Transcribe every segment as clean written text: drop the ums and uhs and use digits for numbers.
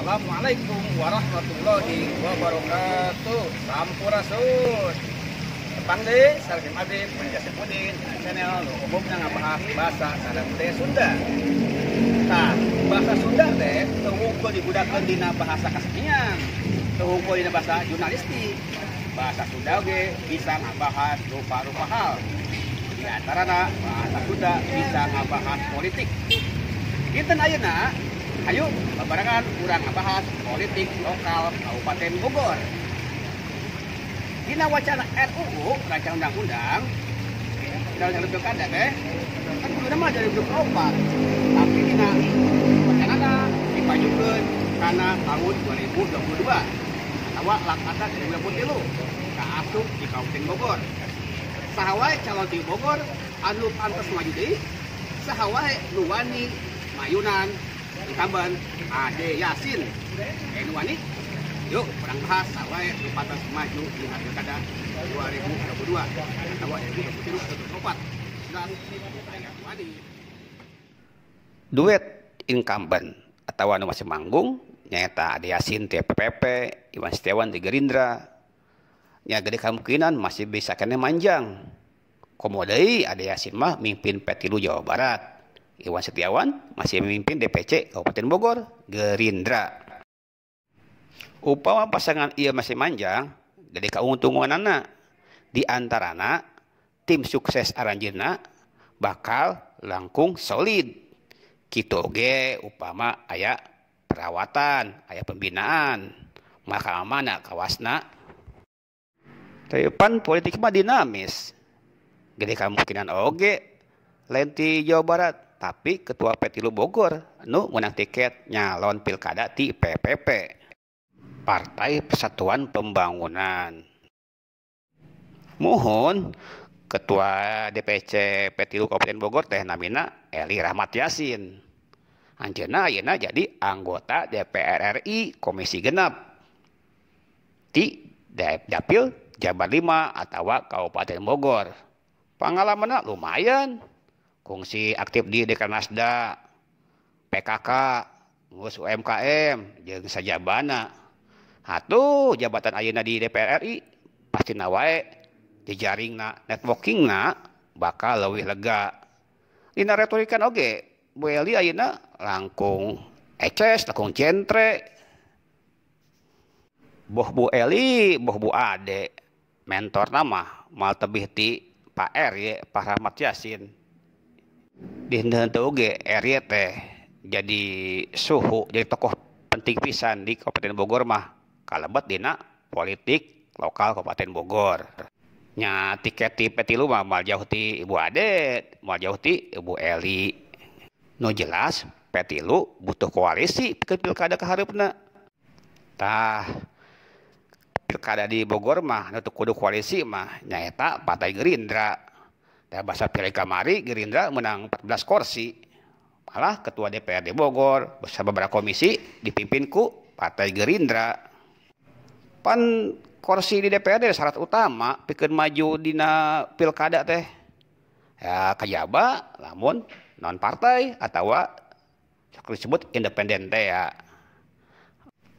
Assalamualaikum warahmatullahi wabarakatuh. Sampurasun. Tepang deui sareng abdi Penjasipudin channel nu umumna ngabahas bahasa sareng budaya Sunda. Tah, bahasa Sunda teh teu wungkul digunakeun dina bahasa kesenian, teu wungkul dina bahasa jurnalistik. Bahasa Sunda oge bisa ngabahas rupa-rupa hal. Di antarana bahasa Sunda bisa ngabahas politik. Dinten ayeuna, ayo babarengan urang ngabahas politik lokal Kabupaten Bogor. Dina wacana RUU, Rancangan Undang-Undang dalam pilkada teh kan kuduna mah 2024, tapi dina wacanana dipajukeun kana tahun 2022 atawa lakata 2023 kaasup di Kabupaten Bogor. Saha wae calon di Bogor anu pantes maju deui? Saha wae nu wani mayunan incumbent Ade Yasin? Nu wani? Yuk, urang bahas saha wae nu pantes maju di Pilkada 2022 atau 2023 atau 2024. Dan wani. Duet incumbent atau anu masih manggung nyaeta Ade Yasin ti PPP, Iwan Setiawan di Gerindra. Nya gede kemungkinan masih bisa keneh manjang. Komo deui Ade Yasin mah mimpin P3 Jawa Barat. Iwan Setiawan masih memimpin DPC Kabupaten Bogor, Gerindra. Upama pasangan ieu masih manjang, gede kauntunganana. Di antarana tim sukses aranjeunna bakal langkung solid. Kitu oge upama aya perawatan, aya pembinaan, maka mana kawasna. Tapi pan politik mah dinamis. Gede kemungkinan oge lain ti Jawa Barat, tapi ketua P3 Bogor nu menang tiket nyalon pilkada ti PPP. Partai Persatuan Pembangunan. Muhun Ketua DPC P3 Kabupaten Bogor teh namina Eli Rahmat Yasin. Anjeunna ayeuna jadi anggota DPR RI Komisi Genep ti Dapil Jabar 5 atawa Kabupaten Bogor. Pengalamanna lumayan. Kungsi aktif di Dekranasda, PKK, ngurus UMKM, jeung sajabana. Atuh jabatan ayeuna di DPR RI pastina wae jejaringna, networkingna bakal leuwih lega. Dina retorikan oge Bu Eli ayeuna langkung eces, langkung jentre. Boh Bu Eli, boh Bu Ade, mentorna mah moal tebih ti Pak RY, Pak Rahmat Yasin. Di henteu oge RY teh jadi suhu, jadi tokoh penting pisan di Kabupaten Bogor mah kalebet dina politik lokal Kabupaten Bogor. Nya tiket ti P3 mah moal jauh ti Ibu Ade, moal jauh ti Ibu Eli. Nu jelas P3 butuh koalisi pikeun pilkada kahareupna. Tah pilkada di Bogor mah nu teu kudu koalisi mah nyaeta Partai Gerindra. Da basa pileg kamari Gerindra menang 14 kursi. Malah ketua DPRD Bogor bersama beberapa komisi dipimpin ku Partai Gerindra. Pan kursi di DPRD syarat utama pikeun maju dina pilkada teh. Ya kajaba lamun non partai atawa disebut independen teh ya.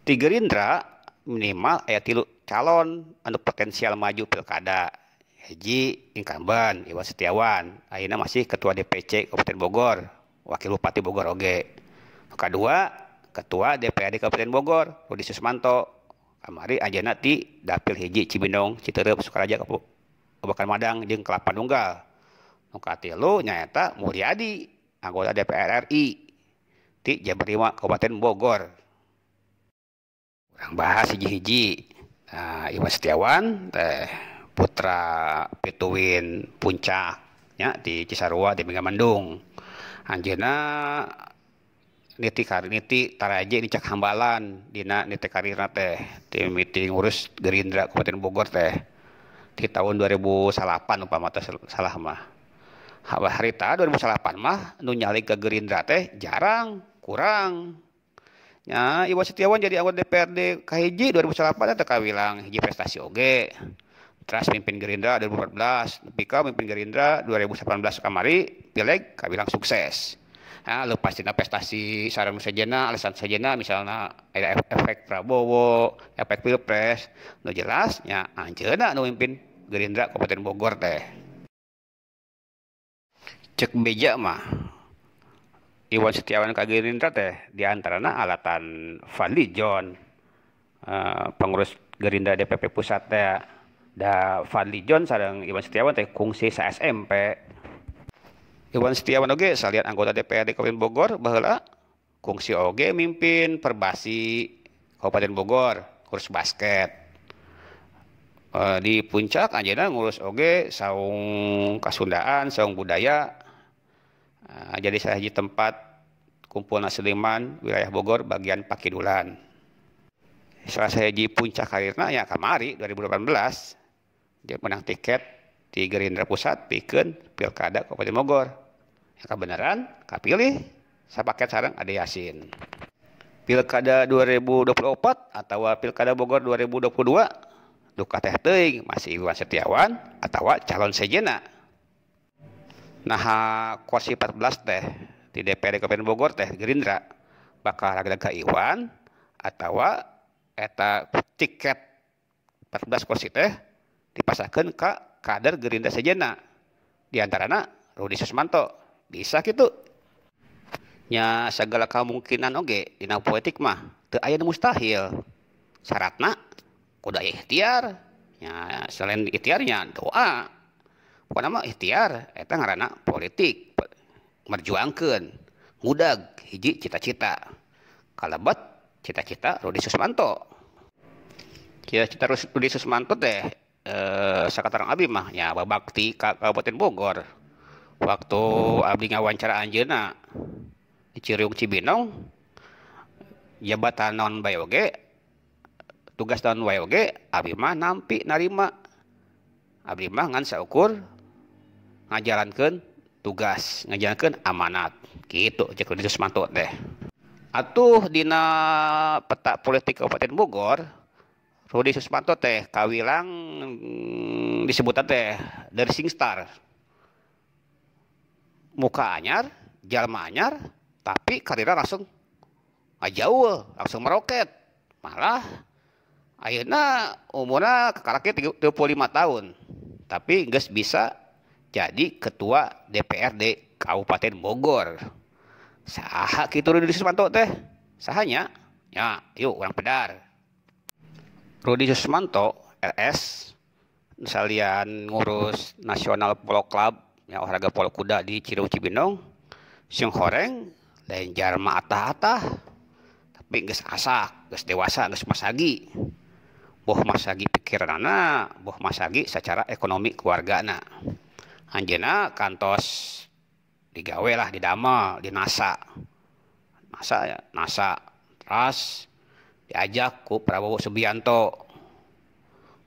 Di Gerindra minimal aya 3 calon anu potensial maju pilkada. Hiji incumbent Iwan Setiawan, ayeuna masih ketua DPC Kabupaten Bogor, wakil Bupati Bogor oge. Kadua ketua DPRD Kabupaten Bogor Rudi Susmanto, kamari anjeunna ti Dapil hiji Cibinong, Citeureup, Sukaraja, Kabupaten Madang jeung Kelapa Nunggal. Nu katilu nyaeta Mulyadi, anggota DPR RI ti Jabar 5 Kabupaten Bogor. Urang bahas hiji-hiji. Nah, Iwan Setiawan teh putra Pituin Puncak nya di Cisarua di Megamendung. Anjeunna niti niti taraje nincak hambalan dina niti karirna teh ti miti ngurus Gerindra Kabupaten Bogor teh di tahun 2008 upama teh salah mah. Harita 2008 mah nu nyalig ke Gerindra teh jarang, kurang. Nya Iwan Setiawan jadi anggota DPRD kahiji 2008 teh kawilang hiji prestasi oge. Terus mimpin Gerindra 2014, nepi ka mimpin Gerindra 2018 kamari pileg kawilang sukses. Nah, lepas tina prestasi sareng sejenna, alasan sejenna misalna aya efek Prabowo, efek Pilpres, nu jelas nya anjeunna nu mimpin Gerindra Kabupaten Bogor teh. Cek beja mah Iwan Setiawan ka Gerindra teh diantarana alatan Fadli John, pengurus Gerindra DPP pusat teh. Da Fadli John sareng Iwan Setiawan teh kungsi sa SMP. Iwan Setiawan oge salian anggota DPRD Kabupaten Bogor baheula kungsi oge mimpin Perbasi Kabupaten Bogor ngurus basket. Di puncak anjeunna ngurus oge saung kasundaan, saung budaya. Jadi salah hiji tempat kumpulna seniman wilayah Bogor bagian Pakidulan. Salah sahiji puncak karirna ya kamari 2018 dia menang tiket di Gerindra Pusat pikeun Pilkada Kabupaten Bogor. Yang kebenaran kapilih sapaket sareng Ade Yasin. Pilkada 2024 atau Pilkada Bogor 2022 duka teh teuing masih Iwan Setiawan atau calon sejenna. Nah, kursi 14 teh di DPRD Kabupaten Bogor teh Gerindra bakal ragdag ka Iwan atau eta tiket 14 kursi teh dipasahkeun ka kader Gerindra sejenna. Di antarana Rudi Susmanto. Bisa gitu. Nya segala kemungkinan oge dina politik mah teu aya nu mustahil. Syaratna kudu aya ikhtiar. Nya selain ikhtiarnya doa. Pokona mah ikhtiar eta ngaranna politik. Merjuangkeun, ngudag hiji cita-cita. Kalebet cita-cita Rudi Susmanto. Cita-cita Rudi Susmanto teh sakatarang abdi mah nya babakti ka Kabupaten Bogor. Waktu abdi ngawancara anjeunna di Ciriung Cibinong, jabatan naon bae oge, tugas naon wae oge, abdi mah nampi narima. Abdi mah ngan saukur ngajalankeun tugas, ngajalankeun amanat. Kitu cek Rudi Susmanto teh. Atuh dina peta politik Kabupaten Bogor, Rudi Susmanto teh kawilang disebutan teh the rising star. Muka anyar, jalma anyar, tapi karirna langsung ngajaul, langsung meroket. Malah ayeuna umurna kakarake 35 tahun, tapi geus bisa jadi ketua DPRD Kabupaten Bogor. Saha kitu Rudi Susmanto teh? Sahanya? Ya, yuk urang pedar. Rudi Susmanto RS salian ngurus Nasional Polo Club ya olahraga polo kuda di Ciriung Cibinong, sing horeng lain jalma atah-atah, tapi geus asak, geus dewasa, geus masagi. Boh masagi pikiranana, boh masagi secara ekonomi keluargana. Anjeunna kantos digawe lah didamel di NASA. NASA ya, NASA. Terus diajak ku Prabowo Subianto.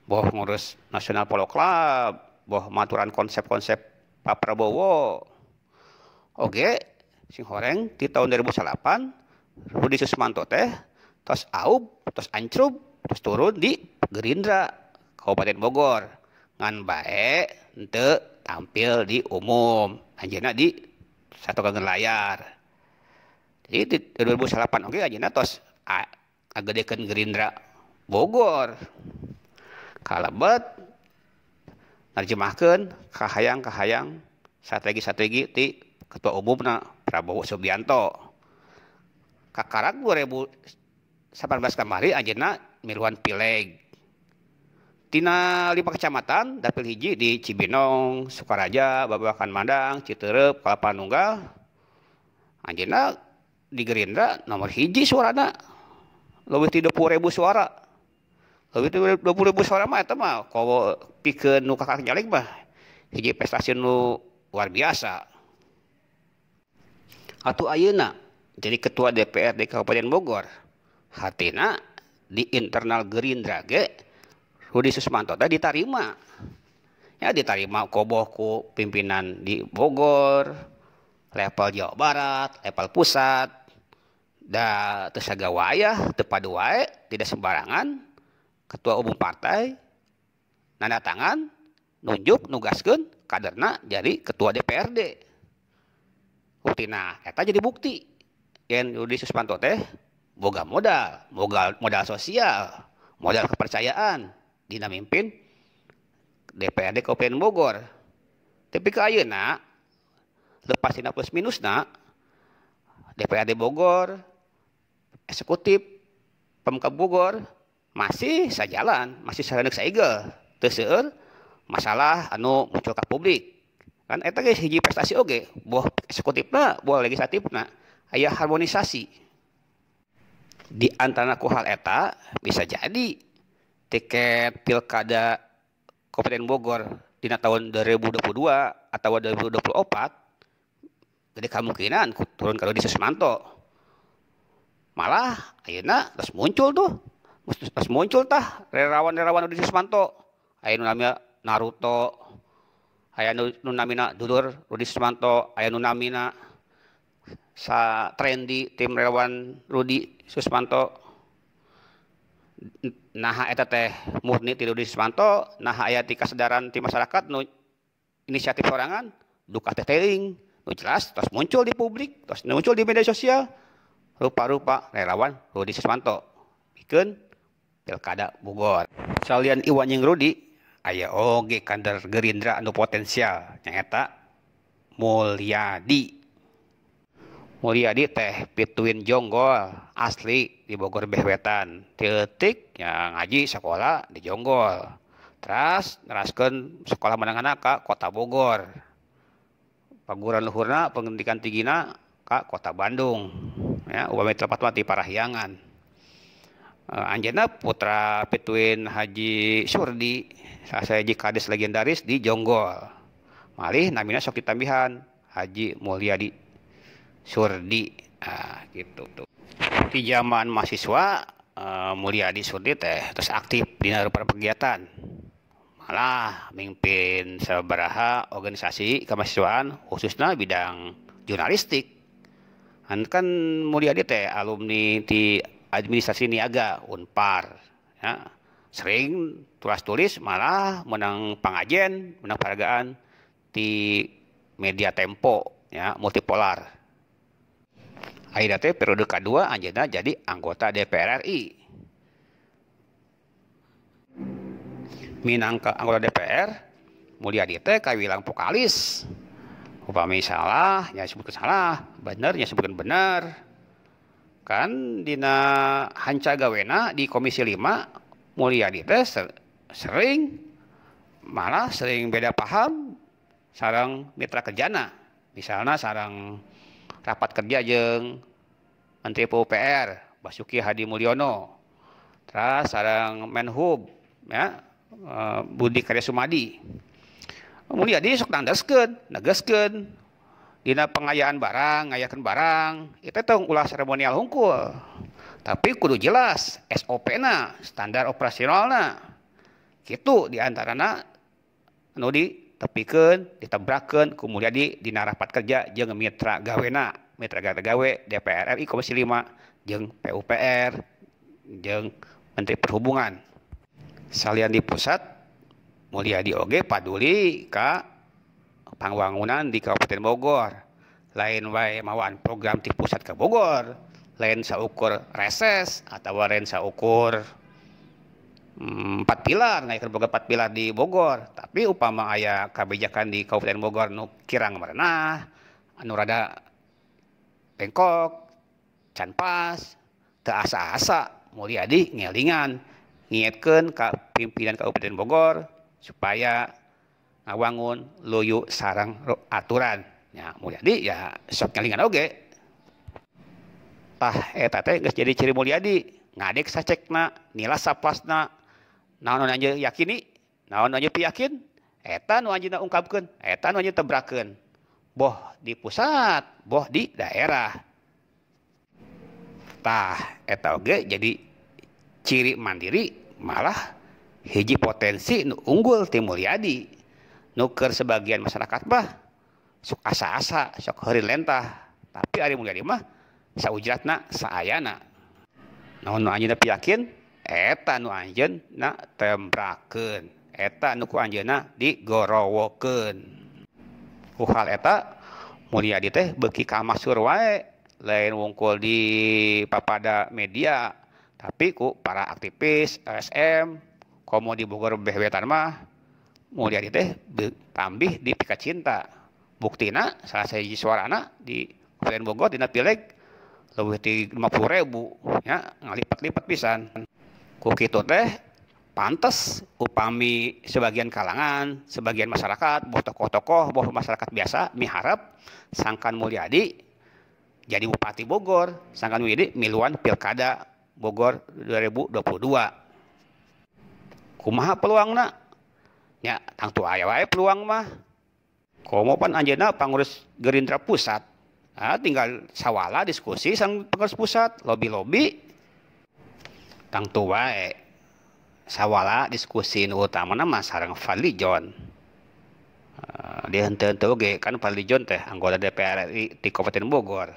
Boh ngurus Nasional Polo Club, boh maturan konsep-konsep Pak Prabowo. Oke, sing horeng di tahun 2008 Rudi Susmanto teh tos aub, tos ancrub, tos turun di Gerindra Kabupaten Bogor. Ngan bae henteu tampil di umum, anjeunna di satukeun layar. Jadi di 2008 oge anjeunna tos ngagedekeun Gerindra Bogor. Kalebet nerjemahkeun kahayang-kahayang strategi-strategi ti Ketua Umumna Prabowo Subianto. Kakarak 2018 kamari anjeunna miluan pileg. Tina 5 kecamatan dapil hiji di Cibinong, Sukaraja, Babakan Madang, Citerep, Kalapa Nunggal. Anjeunna di Gerindra nomor hiji suarana. Leuwih ti 20.000 suara. Leuwih ti 20.000 suara mah eta mah kowo pikeun nu kakak nyaleg mah hiji prestasi nu luar biasa. Atuh ayeuna jadi ketua DPRD Kabupaten Bogor, hatina di internal Gerindra ge Rudi Susmanto teh ditarima. Ya ditarima koboh ku pimpinan di Bogor, level Jawa Barat, level pusat. Da teu sagawayah, teu padu wae, tidak sembarangan. Ketua umum partai nanda tangan, nunjuk, nugaskeun kaderna jadi ketua DPRD. Buktina eta jadi bukti yen Rudi Susmanto teh boga modal, boga modal sosial, modal kepercayaan dina mimpin DPRD Kabupaten Bogor. Tapi ke ayeuna lepas dina plus minusna DPRD Bogor, eksekutif Pemkab Bogor masih sajalan, masih sareuneuh saigel, teu seueur masalah anu muncul ka publik. Kan eta ge hiji prestasi oge, boh eksekutifna, boh legislatifna, aya harmonisasi. Di antara ku hal eta bisa jadi tiket pilkada Kabupaten Bogor dina tahun 2022 atau 2024 jadi kemungkinan turun ka Rudi Susmanto. Malah ayeuna terus muncul tuh, terus muncul tah relawan-relawan Rudi Susmanto. Aya nu namina Naruto, aya nu namina Dulur Rudi Susmanto, aya nu namina sa trendy tim relawan Rudi Susmanto. Nah eta teh murni ti Rudi Susmanto, nah aya ti kasadaran ti masyarakat nu inisiatif sorangan duka teh teuing, nu jelas terus muncul di publik, terus muncul di media sosial rupa-rupa relawan Rudi Susmanto pikeun Pilkada Bogor. Salian Iwan jeung Rudi aya oge kader Gerindra anu potensial nyaeta Mulyadi. Mulyadi teh pituin Jonggol asli di Bogor beh wetan. Teutik nya ngaji sekolah di Jonggol. Teras neraskeun sekolah menengahna ka Kota Bogor. Paguran luhurna pendidikan tinggina ka Kota Bandung. Ya, upami tepat mah ti Parahyangan. Anjeunna putra pituin Haji Surdi, salah sahiji kades legendaris di Jonggol. Malih namina sok ditambihan Haji Mulyadi Surdi. Ah, gitu tuh. Di zaman mahasiswa Mulyadi Surdi teh terus aktif dina rupa kegiatan. Malah mimpin sabaraha organisasi kemahasiswaan khususnya bidang jurnalistik. Kan Mulyadi teh alumni di administrasi niaga Unpar, ya. Sering tulis-tulis malah menang pangajen, menang penghargaan di media Tempo, ya, multipolar. Akhirnya teh periode kedua anjeunna jadi anggota DPR RI. Minangka anggota DPR, Mulyadi teh kawilang vokalis. Upami salah, nya sebutkeun salah, bener nya sebutkeun bener. Kan dina hanca gawena di Komisi 5 Mulyadi teh sering malah sering beda paham sareng mitra kerjana. Misalnya sareng rapat kerja jeung Menteri PUPR Basuki Hadi Mulyono. Terus sareng Menhub ya, Budi Karya Sumadi. Mulyadi sok nandaskeun, negaskeun dina pengayaan barang, ngayakeun barang, itu tong ulah seremonial hungkul. Tapi kudu jelas SOP-na, standar operasionalna. Kitu diantarana anu ditepikeun, ditabrakeun ku Mulyadi dina rapat kerja jeung mitra gawena, mitra gawe DPR RI Komisi 5 jeung PUPR jeung Menteri Perhubungan. Salian di pusat, Mulyadi oge paduli ka pangwangunan di Kabupaten Bogor. Lain wae mawaan program ti pusat ke Bogor, lain saukur reses atau lain saukur 4 pilar, ngayakeun program 4 pilar di Bogor. Tapi upama aya kebijakan di Kabupaten Bogor nu kirang merenah, anu rada bengkok, can pas, teu asa-asa Mulyadi ngelingan ngietkeun ka pimpinan Kabupaten Bogor supaya ngawangun luyu sarang aturan. Ya, Mulyadi ya sok ngelingan oge. Tah eta teh geus jadi ciri Mulyadi, ngadek sacekna, nilas saplasna, naon nu anjeun yakini, naon nu anjeun piyakin, eta nu anjeunna ungkapkeun, eta nu anjeun tebrakeun. Boh di pusat, boh di daerah. Tah eta oge jadi ciri mandiri, malah hiji potensi nu unggul ti Mulyadi. Nu keur sebagian masyarakat mah sok asa-asa, sok heureun lentah. Tapi ari Mulyadi mah saujratna saayana. Naon nu anjeunna piyakin, eta nu anjeunna tembrakeun, eta nu ku anjeunna digorowokeun. Ku hal eta Mulyadi teh beuki kamasur wae, lain wungkul di papada media tapi ku para aktivis LSM. Komo di Bogor beh wetan mah Mulyadi teh tambih di pika cinta. Buktina salah sahiji suarana di Kabupaten Bogor dina pileg leuwih ti 50.000 nya, ngalipat-lipat pisan. Ku kitu teh pantes upami sebagian kalangan, sebagian masyarakat, boh tokoh-tokoh, boh masyarakat biasa miharep sangkan Mulyadi jadi Bupati Bogor, sangkan Mulyadi miluan Pilkada Bogor 2022. Kumaha peluangna? Nya tangtu aya wae peluang mah. Komo pan anjeunna pangurus Gerindra pusat. Ah, tinggal sawala diskusi sang pengurus pusat, lobi-lobi tangtu wae. Sawala diskusi nu utamana mah sareng Fadli Zon. Dia henteu-henteu oge kan Fadli Zon teh anggota DPR RI di Kabupaten Bogor.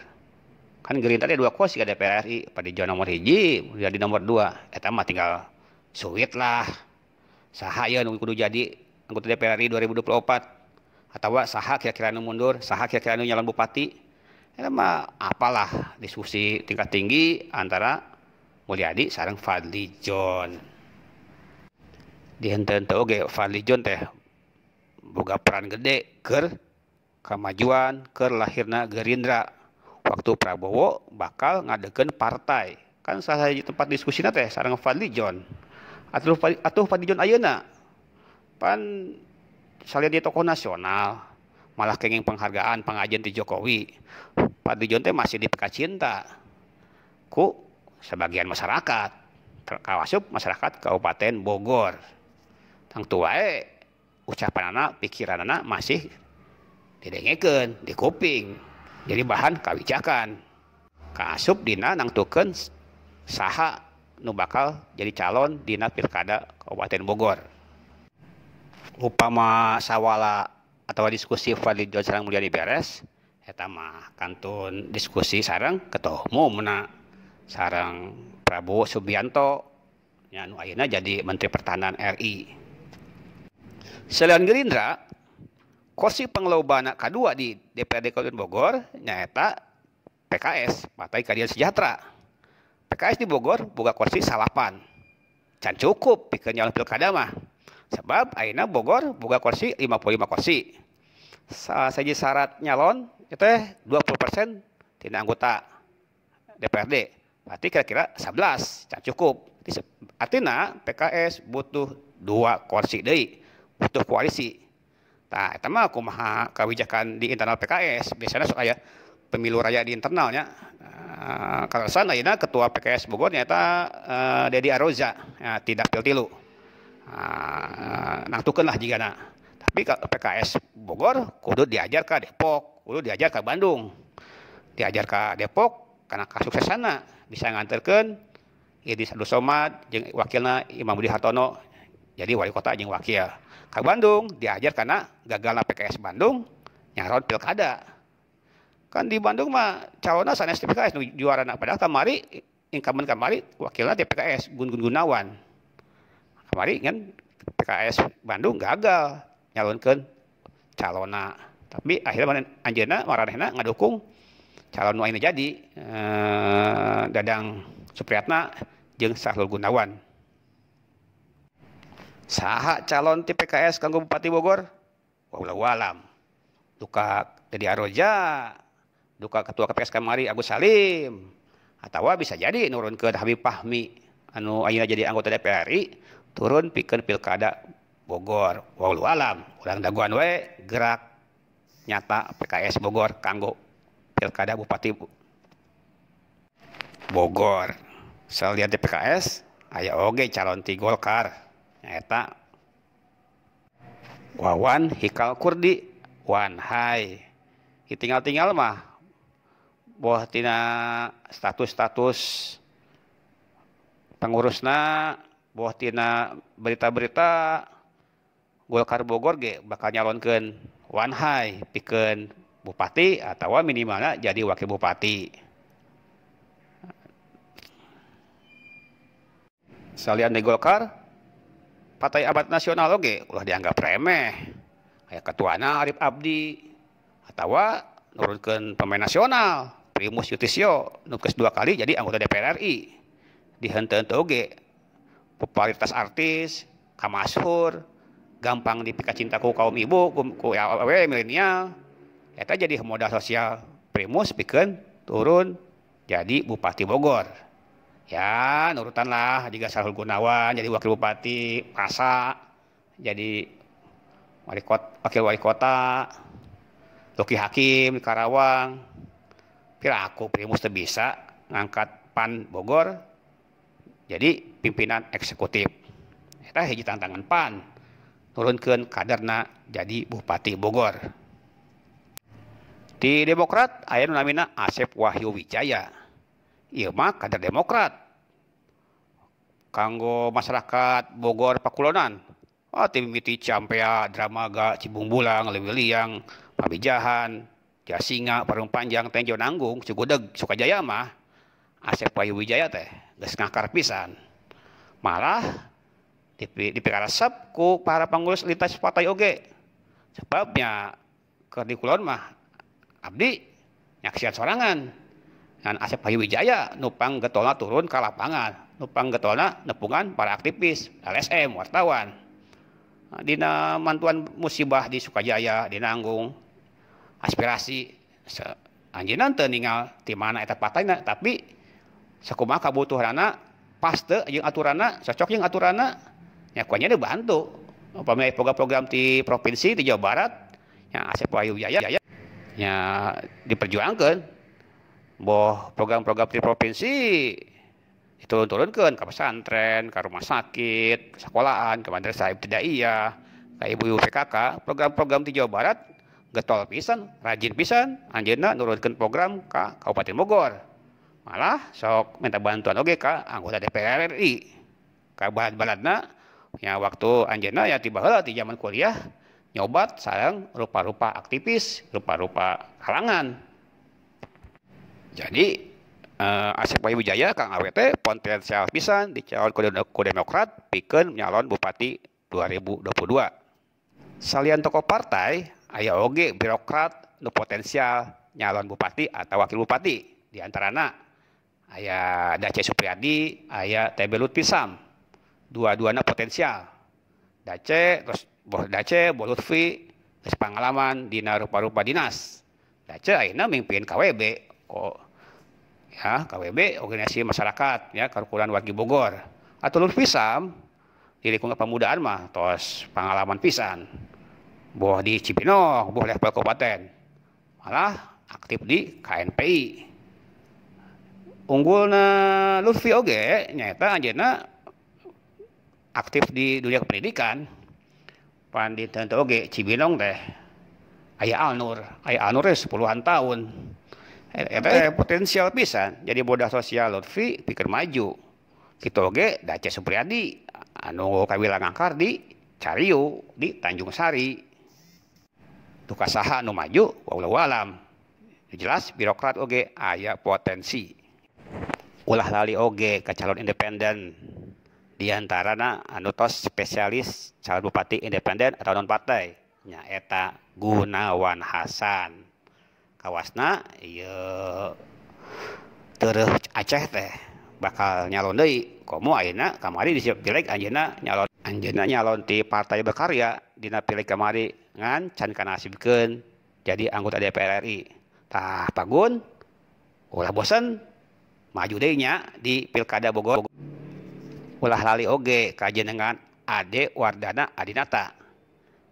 Kan Gerindra teh 2 kursi ka DPR RI, Fadli Zon nomor 1, Mulyadi nomor 2. Eta mah tinggal suit lah. Saha ieu nu kudu jadi anggota DPR RI 2024 atawa saha kira-kira nu mundur, saha kira-kira nu nyalon bupati. Eta mah apalah diskusi tingkat tinggi antara Mulyadi sareng Fadli Zon. Di henteu-henteu oge Fadli Zon teh boga peran gede keur kamajuan keur lahirna Gerindra. Waktu Prabowo bakal ngadekeun partai. Kan salah sahiji tempat diskusina teh sareng Fadli Zon. Atuh Fadli Zon ayeuna pan salian di tokoh nasional malah kenging penghargaan pangajen ti Jokowi. Fadli Zon teh masih dipikacinta ku sebagian masyarakat, kawasup masyarakat Kabupaten Bogor. Tangtu wae ucapanana, pikiranana masih didengekeun, dikuping. Jadi bahan kawijakan. Kaasup dina nangtukeun saha nu bakal jadi calon dina Pilkada Kabupaten Bogor. Upama sawala atau diskusi Fadli Zon sareng Mulyadi beres, eta mah kantun diskusi sareng ketua umumna sareng Prabowo Subianto nya nu ayeuna jadi Menteri Pertahanan RI. Selain Gerindra, kursi panglobana kadua di DPRD Kabupaten Bogor nyaeta PKS, Partai Keadilan Sejahtera. PKS di Bogor boga kursi 8. Can cukup pikeun nyalon pilkada mah. Sebab ayeuna Bogor boga kursi 55 kursi. Salah sahiji syarat nyalon itu teh 20% tina anggota DPRD. Berarti kira-kira 11, can cukup. Artinya PKS butuh 2 kursi deui, butuh koalisi. Tah eta mah kumaha kawijakan di internal PKS, biasanya sok aya pemilu raya di internalnya. Kaleresan ayeuna ketua PKS Bogor nyaeta Dedi Aroza, ti dapil 3. Nangtukeun lah jigana. Tapi PKS Bogor kudu diajar ka Depok, kudu diajar ka Bandung. Diajar ka Depok karena kasuksesanna bisa nganterkeun Idris Abdul Somad jeung wakilna Imam Budi Hartono jadi wali kota jeung wakil. Ka Bandung diajar karena gagalna PKS Bandung nyaron pilkada. Kan di Bandung mah calonna sanes ti PKS nu juarana, padahal kamari incumbent kamari wakilna ti PKS Gun Gun Gunawan. Kamari kan PKS Bandung gagal nyalonkeun calonna. Tapi akhirnya anjeunna maranehna ngadukung calon nu ayeuna jadi Dadang Supriyatna jeung Sahrul Gunawan. Saha calon ti PKS kanggo Bupati Bogor? Wallahu alam. Duka Dedi Aroja, duka ketua KPS kamari Agus Salim, atawa bisa jadi nurunkeun Habib Fahmi anu ayeuna jadi anggota DPR RI turun pikeun Pilkada Bogor. Wallahu alam. Urang dagoan we gerak nyata PKS Bogor kanggo Pilkada Bupati Bogor. Salian ti PKS aya oge calon ti Golkar nyaeta Wawan Hikal Kurdi Wan Hai. Tinggal-tinggal mah boh tina status-status pengurusna, boh tina berita-berita Golkar Bogor ge bakal nyalonkeun Wan Hai pikeun bupati atawa minimalna jadi wakil bupati. Salian di Golkar, Partai Amanat Nasional oge ulah dianggap remeh. Aya ketuana Arif Abdi atawa nurunkeun pemain nasional Primus Yustisio nu geus 2 kali jadi anggota DPR RI. Dihenteu-henteu oge popularitas artis, kamashur, gampang dipikacinta ku kaum ibu, ku awewe milenial. Eta jadi modal sosial Primus pikeun turun jadi Bupati Bogor. Ya nurutan lah jika Sahrul Gunawan jadi wakil bupati, Pasa jadi wakil wali kota, Lucky Hakim di Karawang. Piraku Primus teu bisa ngangkat PAN Bogor jadi pimpinan eksekutif. Eta hiji tantangan PAN nurunkeun kaderna jadi Bupati Bogor. Di Demokrat aya nu namina Asep Wahyu Wijaya. Ieu mah kader Demokrat. Kanggo masyarakat Bogor Pakulonan. Oh, tim mimiti Ciampea, Dramaga, Cibungbulang, Leuwiliang, Pamijahan, Jasinga, Parung Panjang, Tenjo Nanggung, Cigudeg, Sukajaya mah Asep Wahyu Wijaya teh geus ngakar pisan. Malah dipikaresep ku para pengurus lintas partai oge. Sebabnya keur di kulon mah abdi nyaksian sorangan. Ngan Asep Wahyu Wijaya nupang getolna turun ka lapangan, nupang getolna nepungan para aktivis, LSM, wartawan. Dina mantuan musibah di Sukajaya, di Nanggung, aspirasi anjeunna teu ningal ti mana eta partainya, tapi sakumaha kabutuhanana pas teu jeung aturanna, cocok jeung aturanna, nya ku anjeunna dibantu. Upami program-program di provinsi di Jawa Barat, nya Asep Wahyu Wijaya nya diperjuangkeun. Boh program-program di provinsi diturun-turunkeun ka pesantren, ka rumah sakit, ke sekolahan, ke madrasah ibtidaiyah, ka ibu-ibu PKK, program-program di Jawa Barat getol pisan, rajin pisan, anjeunna nurunkeun program ka Kabupaten Bogor. Malah sok minta bantuan oge ka anggota DPR RI. Ka balad-baladna nya waktu anjeunna ya tiba heula di zaman kuliah nyobat sareng rupa-rupa aktivis, rupa-rupa kalangan. Jadi Asep Wahyu Wijaya Kang AWT potensial pisan dicalon ku Demokrat pikeun nyalon bupati 2022. Salian tokoh partai aya oge birokrat nu potensial nyalon bupati atau wakil bupati. Di antarana aya Dace Supriyadi, aya TB Lutfi Sam. Dua-duana potensial. Dace terus boh Dace boh Lutfi geus pangalaman dina rupa-rupa dinas. Dace ayeuna mimpin KWB. Oh, ya KWB organisasi masyarakat ya Karukulan Wargi Bogor. Atau Lutfi Sam di lingkungan pemudaan mah tos pengalaman pisan. Boh di Cibinong, boh level kabupaten. Malah aktif di KNPI. Unggulna Lutfi oge nyaeta anjeunna aktif di dunia pendidikan. Pan dinten oge Cibinong teh aya Alnur, aya Alnur teh 10-an tahun. Eta potensial pisan jadi modal sosial Lutfi pikir maju. Kitu oge Dace Supriyadi anu kawilang ngangkar di Cariu di Tanjung Sari. Duka saha anu maju wallahu alam. Jelas birokrat oge aya potensi. Ulah lali oge ka calon independen. Di antarana anu tos spesialis calon bupati independen atau non partai nyaeta Gunawan Hasan. Kawasna ieu tereuh Aceh teh bakal nyalon deui komo ayeuna kamari di pileg anjeunna nyalon ti Partai Berkarya dina pileg kamari ngan can kanasibkeun jadi anggota DPR RI. Tah Pagun ulah bosen maju deui nya di Pilkada Bogor. Ulah lali oge ka jenengan Ade Wardana Adinata.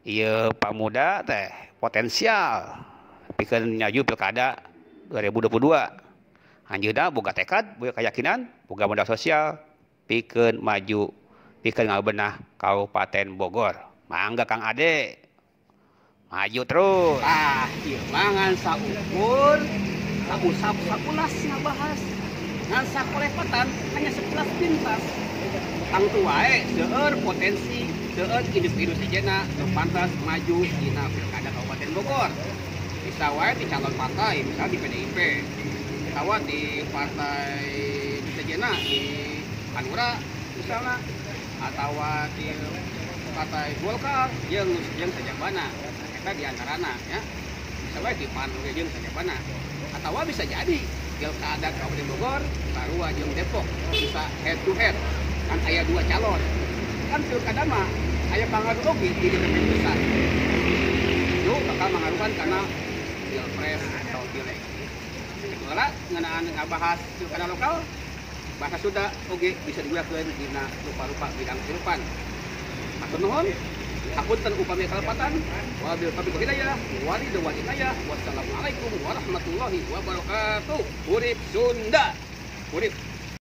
Ieu pamuda teh potensial pikeun nyaju Pilkada 2022. Anjeunna boga tekad, boga keyakinan, boga modal sosial pikeun maju, pikeun ngabeunah Kabupaten Bogor. Mangga Kang Ade. Maju terus. Ah, ieu mah ngan saukur, sausap sakulas ngabahas. Ngan sakolepotan hanya sekilas pintas. Tangtu wae seueur potensi, seueur individu sejenna nu pantas maju dina Pilkada Kabupaten Bogor. Bisa wae di calon partai, misalnya di PDIP, atawa di partai sejenna di Hanura misalnya, atawa di partai Golkar jeung sajabana. Eta di antarana ya. Bisa wae ti PAN oge jeung sajabana. Atawa bisa jadi pilkada Kabupaten Bogor sarua jeung Depok bisa head to head, kan aya dua calon. Kan pilkada mah aya pangaruh oge di DPP pusat. Itu bakal mangaruhan karena pilpres atau pileg. Heula ngeunaan ngabahas pilkada lokal, bahasa Sunda oge bisa digunakeun dina rupa-rupa bidang kehidupan. Hatur nuhun, hapunten upami kalepatan, wabillahi taufiq wal hidayah, waridho wal inayah. Wassalamualaikum warahmatullahi wabarakatuh. Urip Sunda. Urip.